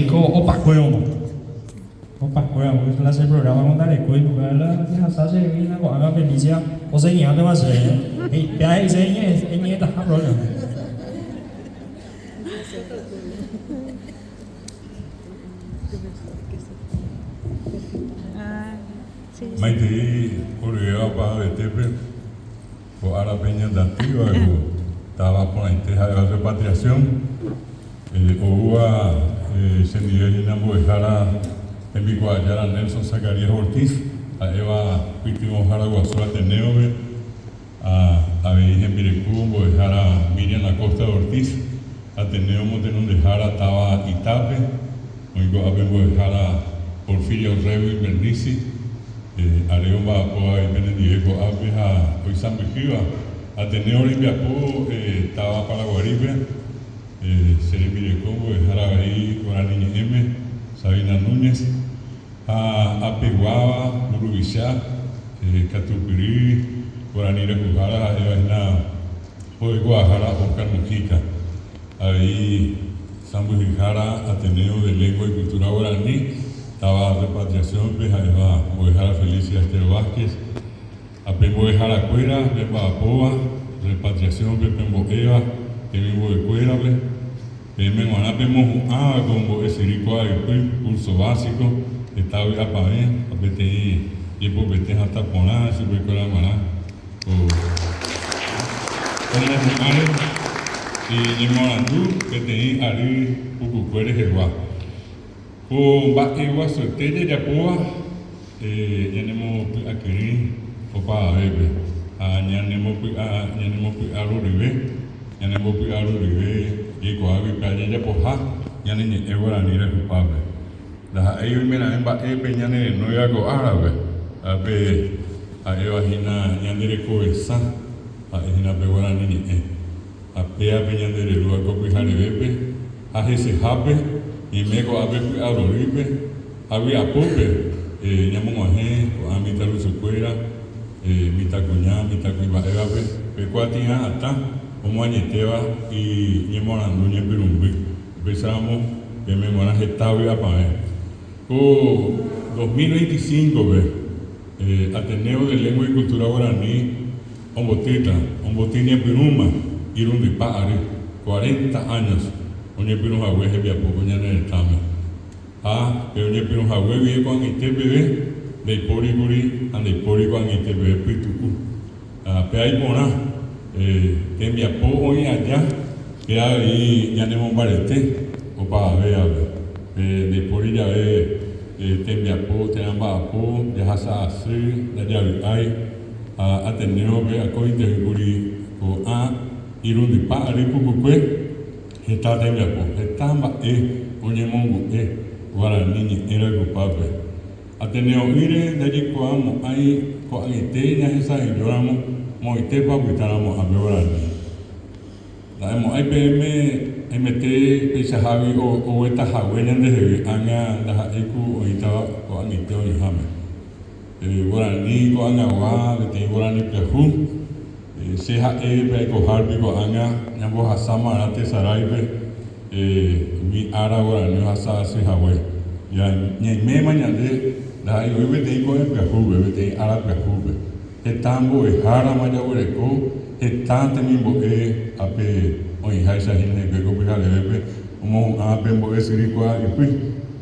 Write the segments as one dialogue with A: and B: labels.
A: Ko opakuévoma. Opakuévoma ko clase programa ko ndarekói upéva la jehasa che hína ko'ág̃a Felicia oseñe'ãntema chéve. He'i péa he'ise eñe'ẽtaha problema.
B: Maitei oryvéva opavavetépe ko árape ñandatýva ko táva porãite ha'éva repatriación. Oúva chendive hína mbo'ehára hembikuaajára Nelson Zacarías Ortiz, ha'éva pytyvõhára guasu Ateneo-pe, ha avei hembireko mbo'ehára Miriam Acosta de Ortiz, Ateneo motenondehára táva Itápe, oĩ ko'ápe mbo'ehára Porfiria Orrego Invernizzi, are omba'apo avei penendive ko'ápe ha oisãmbyhýva Ateneo rembiapo táva Paraguarípe. Che rembireko mbo'ehára avei guarani ñe'ẽme, Sabina Núñez, ha apeguáva mburuvicha katupyry guarani rayhuhára ha'éva hína mbo'ekuaahára Oscar Mujica, avei sãmbyhyhára Ateneo de Lengua y Cultura Guarani, táva Repatriación-pe ha'éva mbo'ehára Felicia Estero Vázquez, Ha pe mbo'eharakuéra pemba'apóva repatriación-pe pembo'éva temimbo'ekuérape, peẽme g̃uarã pemohu'ãva ko mbo'esyry kuaaypy, curso básico, heta vy'apavẽ ha peteĩ jepopete hatã porã chupekuéra g̃uarã ko omohu'ãre iñemoarandu peteĩ ary pukukue rehegua. Ko mba'eguasuete jajapóva ñanemopy'akyrỹi opavavépe ha ñanemopy'a ñanemopy'aroryve, ñanembopy'aroryve jaikuaágui pe jajapoha ñane ñe'ẽ guarani rehupápe. Ndaha'éi oimeraẽ mba'épe ñanerenóiva ko árape, ha pe ha'éva hína ñande rekovesã ha'e hína pe guarani ñe'ẽ. Ha péape ñande rerúva ko pyharevépe ha hesehápe, ñaime ko'ápe py'arorýpe ha vy'apópe ñamog̃uahẽ ko'ã mitãrusukuéra, mitãkuña, mitãkuimba'évape pe kuatiã atã omoañetéva iñemoarandu ñepyrũmby. Upéicharamo peẽme g̃uarã heta vy'apavẽ. Ko 2025-pe Ateneo de Lengua y Cultura Guarani ombotýta, omboty ñepyrũma irundypa ary, cuarenta años, oñepyrũ hague hembiapo ko ñane retãme. Ha pe oñepyrũ hague guive ko'ag̃aite peve ndaipóri kuri ha ndaipóri ko'ag̃aite peve pytu'u. Ha péa iporã, tembiapo oĩ aja, péa avei ñanemombarete opavavévape. Pe ndaipóri jave tembiapo térã mba'apo, jahasa asy, ndajavy'ái, ha Ateneo-pe akóinte oĩkuri ko'ã irundypa ary pukukue heta tembiapo, heta mba'e oñemongu'e guarani ñe'ẽ rayhupápe. Ateneo'ỹre ndajaikuaamo'ãi ko'ag̃aite ñahesa'ỹijóramo moõitépa opytáramo ápe guarani. Nda'emo'ãi peẽme aimete peichahágui oguetahague ñandehegui ág̃a ndaha'éi ku oĩtava ko'ag̃aite oĩháme. Guarani ko'ag̃agua peteĩ guarani pyahu, che ha'e pe aikohárupi ko'ág̃a ñambohasámarã tesaráipe umi ára guarani ohasa asy hague. Ñaiméma ñande ndaha'éi voi peteĩ ko'ẽ pyahúpe, peteĩ ára pyahúpe. Heta mbo'ehárama jaguereko heta temimbo'e ápe oĩháicha hína hikuái ko pyharevépe omohu'ã pe mbo'esyry kuaa ypy.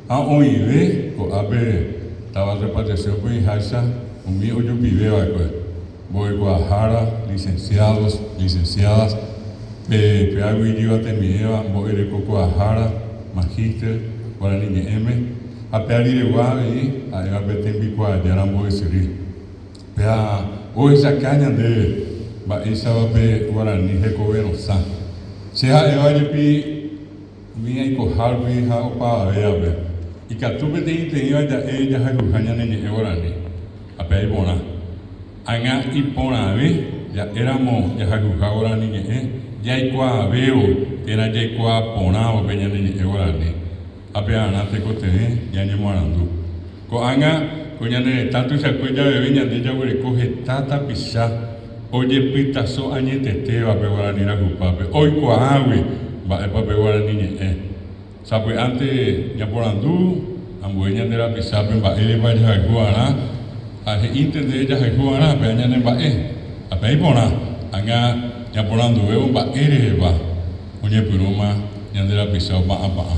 B: Ha oĩve ko'ápe táva repatriación-pe oĩháicha umi ojupive va'ekue, mbo'ekuaahára, licenciados, licenciadas, pe peágui ijyvatemiéva mbo'erekokuaahára, magíster, guarani ñe'ẽme, ha pe ariregua avei ha'éva pe tembikuaajára mbo'esyry. Péa ohechaka ñandéve mba'éichapa pe guarani hekove rosã. Che ha'éva jepi umi aikohárupi ha opavavévape, ikatu peteĩteĩva ja'e jahayhuha ñane ñe'ẽ guarani, ha péa iporã. Ág̃a iporãve ja'éramo jahayhuha guarani ñe'ẽ jaikuaavévo térã jaikuaa porãvo pe ñane ñe'ẽ guarani. Ha pevarã tekotevẽ ñañemoarandu. Ko'ág̃a ko ñane retã tuichakue javeve ñande jaguereko heta tapicha ojepytaso añetetéva pe guarani rayhupápe, oikuaágui mba'épa pe guarani ñe'ẽ. Sapy'ánte ñaporandu ambue ñande rapichápe mba'érepa jahayhu va'erã ha he'ínte ndéve jahayhu va'erã péva ñane mba'e. Ha péva iporã, ág̃a ñaporanduvévo mba'érehepa oñepyrũma ñande rapicha opa'ãpa'ã.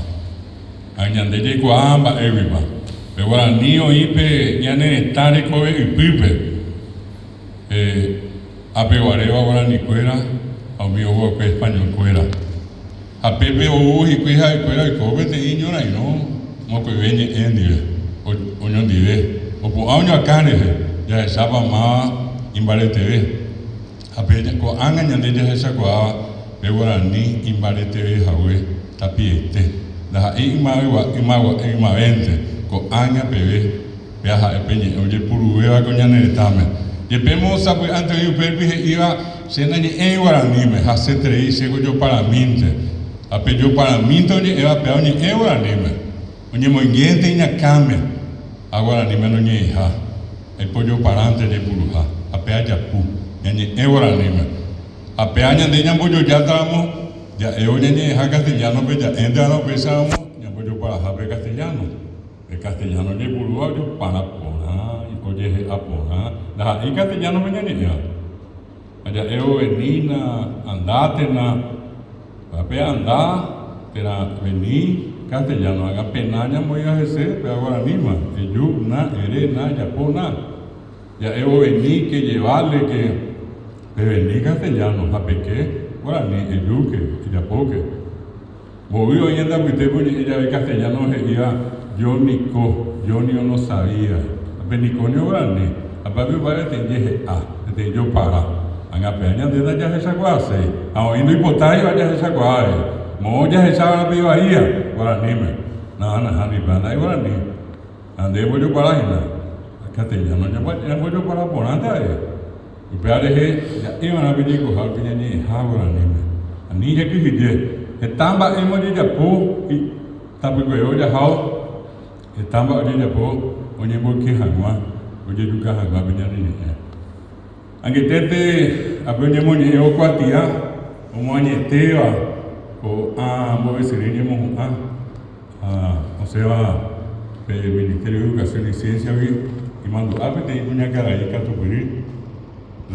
B: Ha ñande jaikuaa mba'éguipa. Pe guarani oĩ pe ñane retã rekove ypýpe. Pe apeguaréva guaranikuéra ha umi oguapy españolkuéra. Ha pépe ou hikuái ha'ekuéra oiko peteĩ ñorairõ mokõive ñe'ẽ ndive, oñondive, opu'ã oñoakã rehe, jahechápa máva imbareteve. Ha pe ko'ág̃a ñande jahechakuaáva pe guarani imbareteve hague tapiaite, ndaha'éi ymavénte, ko'ág̃a peve. Péa ha'e pe ñe'ẽ ojepuruvéva ko ñane retãme. Jepémo sapy'ánte oĩ upérupi he'íva, Che nañe'ẽi guaraníme, hasyeterei chéko joparamínte. Ha pe joparamínte oñe'ẽva péa oñe'ẽ guaraníme. Oñemoingénte iñakãme ha guaraníme noñe'ẽiha. Aipo joparánte jepuruha, ha péa japu, ñañe'ẽ guaraníme. Ha péa ñande ñambojojátaramo, ja'évo ñañe'ẽha castellano-pe ja'éntearã upéicharamo ñambojoparaha pe castellano. Pe castellano ojepurúva ojopara porã, ojehe'a porã, ndaha'éi castellano-pe ñañe'ẽva. Ha ja'évo venína, andátena, ha pe anda térã vení castellano, ág̃a pena ñamoĩva hese péva guaraníma, eju, na, ere, na, ejapo, na. Ja'évo vení, ke llevále, ke pe vení castellano ha pe ke guarani, ejúke, ejapóke. Mbovy oĩ ñande apytépe oñe'ẽ jave castellano he'íva yo niko, yo nio no sabía. Ha pe niko nio guarani. Ha pe apypa peteĩ jehe'a, peteĩ jopara. Ág̃a péva ñande ndajahechakuaaséi. Ha oĩ ndoipotáiva jahechakuaa avei. Moõ jahechava'erã pe ivaíva guaraníme. Nahániri, péva nda'éi guarani. Ha nde embojopara hína. Ha castellano ñambojopara porãnte avei. Upéva rehe ja'eva'erã pe jaikoha rupi ñañe'ẽha guaraníme. Ani jakyhyje. Heta mba'éma ojejapo tapykueve ojahávo, heta mba'e ojejapo oñemboyke hag̃ua, ojejuka hag̃ua pe ñane ñe'ẽ. Angetépe ape oñemoñe'ẽvo kuatia omoañetéva ko'ã mbo'esyry ñemohu'ã ha osẽva pe Ministerio de Educación y Ciencia-gui imandu'a peteĩ kuñakarai katupyry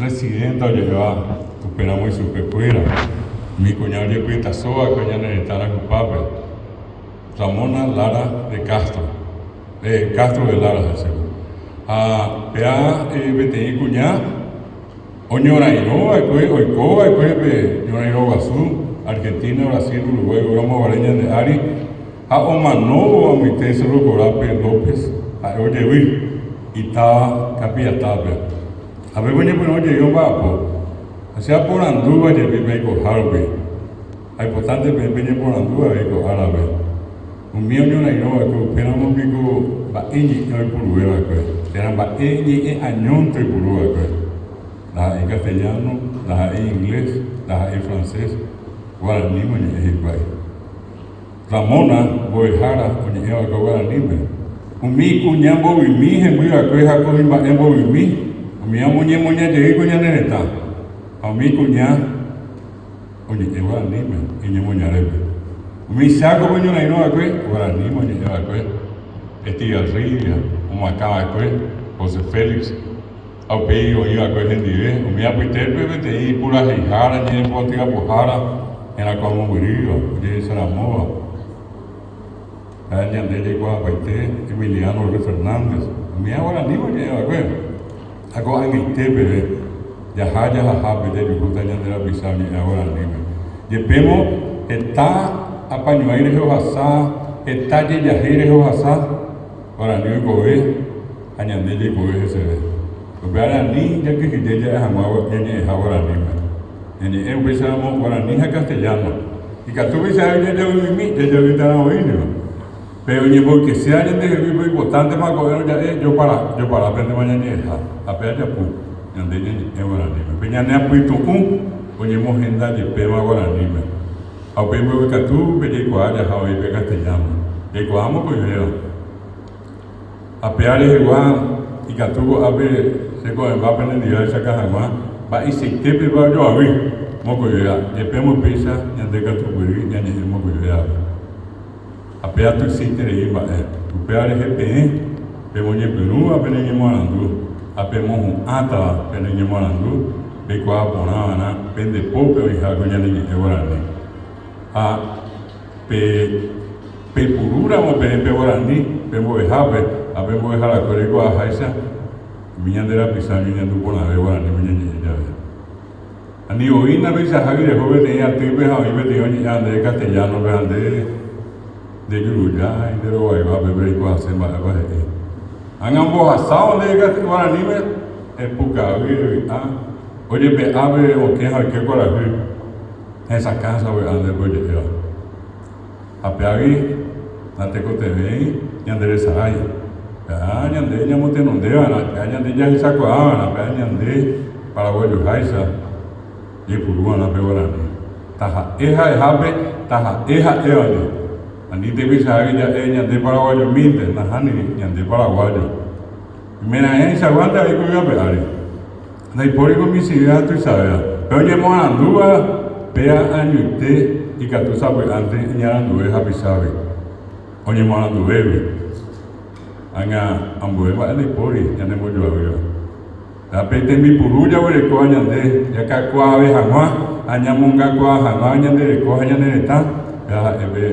B: residenta ojeheva upéramo ichupe kuéra, umi kuña ojepytasóva'ekue ñane retã rayhupápe, Ramona Lara de Castro, de Castro de Lara ha'échéve. Ha péa peteĩ kuña oñorairõva'ekue, oikova'ekue pe ñorairõ guasu Argentina, Brasil, Uruguay ogueramoguare ñande ári ha omanóvo amoite Cerro Corápe López ha'e ojevy itáva Capiatápe. Ha pépe oñepyrũ ojei omba'apo. Ha che aporandúva jepi pe aikoha rupi. Aipotánte peẽ peñeporandu avei ko árape, Umi oñorairõ va'ekue upéramo piko mba'e ñe'ẽ oipuruve va'ekue, térã mba'e ñe'ẽ añónte oipuru va'ekue? Ndaha'éi castellano, ndaha'éi inglés, ndaha'éi francés, guaraníme oñe'ẽ hikuái. Ramona, mbo'ehára, oñe'ẽ va'ekue guaraníme. Umi kuña mbovymi hemby va'ekue ha ko imba'e mbovymi, umi amoñemoña jey ko ñane retã. Ha umi kuña. Oñe'ẽ guaraníme iñemoñarépe. Umi Chákope oñorairõ va'ekue, guaraníme oñe'ẽ va'ekue. Estigarribia omoakã va'ekue, José Félix, ha upéi oĩ va'ekue hendive. Umi apytépe peteĩ puraheihára, ñe'ẽpoty'apohára, herakuã mombyrýva, ojehecharamóva. Ha ñande jaikuaapaite Emiliano Ruiz Fernández, umíva guaraníme oñe'ẽ va'ekue. Ha ko'ag̃aite peve, jaha jahahápe jajuhúta ñande rapicha oñe'ẽva guaraníme. Jepémo heta apañuãi rehe ohasa, heta jejahéi rehe ohasa, guarani oikove ha ñande jaikove heseve. Upévare ani jakyhyje ja'e hag̃ua ñañe'ẽha guaraníme. Ñañe'ẽ upéicharamo guarani ha castellano. Ikatu upéicha jajavy'imi, jajavytarã oĩnio. Pe oñemboykeséva ñandehegui pe oipotántema ko'ẽrõ ja'e jopara, joparápentema ñañe'ẽha, ha pe ajapu, ñande ñañe'ẽ guaraníme. Pe ñane apytu'ũ oñemohenda jepéma guaraníme. Ha upéi mbeguekatu pe jaikuaa jaha oĩ pe castellano. Jaikuaa mokõivéva. Ha péva rehegua ikatu ko'ápe che ko'ẽmba penendive ahechaka hag̃ua mba'eichaitépepa ojoavy mokõivéva, jepémo upéicha ñande katupyry ñañe'ẽ mokõivévape. Ha péva tuichaiterei mba'e. Upéva rehe peẽ pemoñepyrũva pene ñemoarandu ha pemohu'ãtava pene ñemoarandu peikuaa porã va'erã pende pópe oĩha ko ñane ñe'ẽ guarani. Ha pe pepurúramo peẽ pe guarani pembo'ehápe ha pembo'eharakuéra oikuaaháicha, umi ñande rapicha oñeñandu porãve guarani oñeñe'ẽ jave. Ani voi ndapeichahágui reho peteĩ atýpe ha oĩ peteĩ oñe'ẽva ndéve castellano-pe ha nde nde jurujái nde rovaivápe pe reikuaase mba'épa he'i. Ág̃a ombohasávo ndéve guaraníme, epukavy revy'a, ojepe'a pe okẽ ha oike kuarahy, hesakã savy'a ndépe oje'éva. Ha péagui natekotevẽi ñanderesarái. Pe'a ñande ñamotenondeva'erã, pe'a ñande jahechakuaava'erã, pe'a ñande paraguayoháicha jaipuruva'erã pe guarani. Taha'e ha'ehápe, taha'e ha'évandi. Ani tepeichahágui ja'e ñande paraguayomínte, nahániri, ñande paraguayo. Oimeraẽichaguánte avei ko yvy ape ári. Ndaipóri ko michĩve ha tuichavéva. Pe oñemoarandúva péa añoite ikatu sapy'ánte iñaranduve hapichágui, oñemoaranduvégui. Ág̃a ambue mba'e ndaipóri ñanembojoavýva. Ha pe tembipuru jaguerekóva ñande jakakuaave hag̃ua ha ñamongakuaa hag̃ua ñande reko ha ñane retã, péva ha'e pe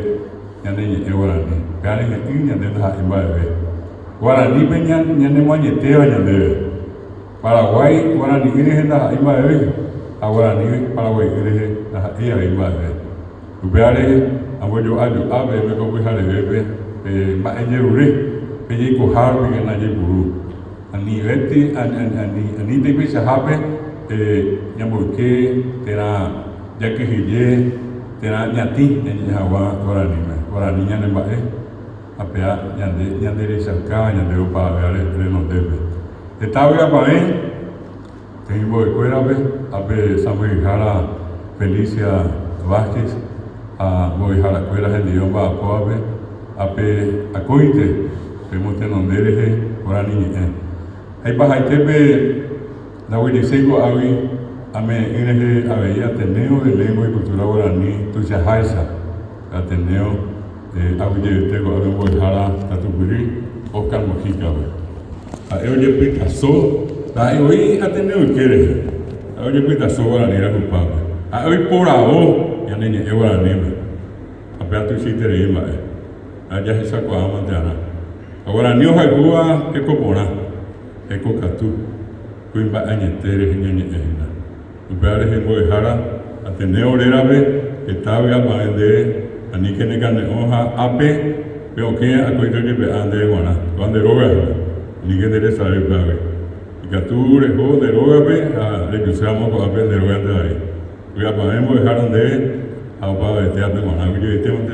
B: ñane ñe'ẽ guarani. Péva rehe'ỹ ñande ndaha'éi mba'eve. Guaranípe ñanemoañetéva ñandéve. Paraguái guarani'ỹ rehe ndaha'éi mba'eve ha guarani paraguai'ỹ rehe ndaha'éi avei mba'eve. Upéva rehe ambojo'ajo'a peẽme ko pyharevépe pe mba'e jerure, pe jaikoha rupikena jaipuru. Anivéti, anítei peichahápe ñamboyke térã jakyhyje térã ñatĩ ñañe'ẽ hag̃ua guaraníme. Guarani ñanemba'e. Ha péa ñande ñanderechaukáva ñande opavave renondépe. Heta vy'apavẽ temimbo'ekuérape ha pe sãmbyhyhára Felicia Vázquez ha mbo'eharakuéra hendive omba'apóvape ha pe akóinte pemotenonde rehe guarani ñe'ẽ. Ha ipahaitépe ndaguejeséi ko'águi ame'ẽ'ỹ rehe avei Ateneo de Lengua y Cultura Guarani tuichaháicha Ateneo Aguyjevete ko'ápe mbo'ehára katupyry Oscar Mojica-pe. Ha'e ojepytaso, ndaha'éi voi Ateneo yke rehe, ha'e ojepytaso guarani rayhupápe. Ha'e oiporavo ñane ñe'ẽ guaraníme. Ha péva tuichaiterei mba'e. Ha jahechakuaa mantearã. Ha guarani ohayhúva heko porã, heko katu, kuimba'e añete rehe ñañe'ẽ hína. Upéva rehe mbo'ehára Ateneo rérape heta vy'apavẽ ndéve, aníke ne kane'õ ha ápe pe okẽ akóinte ojepe'a ndéve g̃uarã, kóva nde róga hína, aníke nde resare upévagui. Ikatu reho nde rógape ha rejuse ramo ko'ápe nde rógante avei. Vy'apavẽ mbo'ehára ndéve ha opavavete ápe g̃uarã, aguyjevetémante.